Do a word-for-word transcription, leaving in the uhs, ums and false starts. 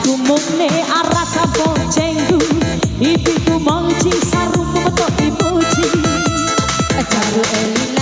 Kumune ara ka boncengku, ipi ku monci sarungku meto ibuci. Caru eli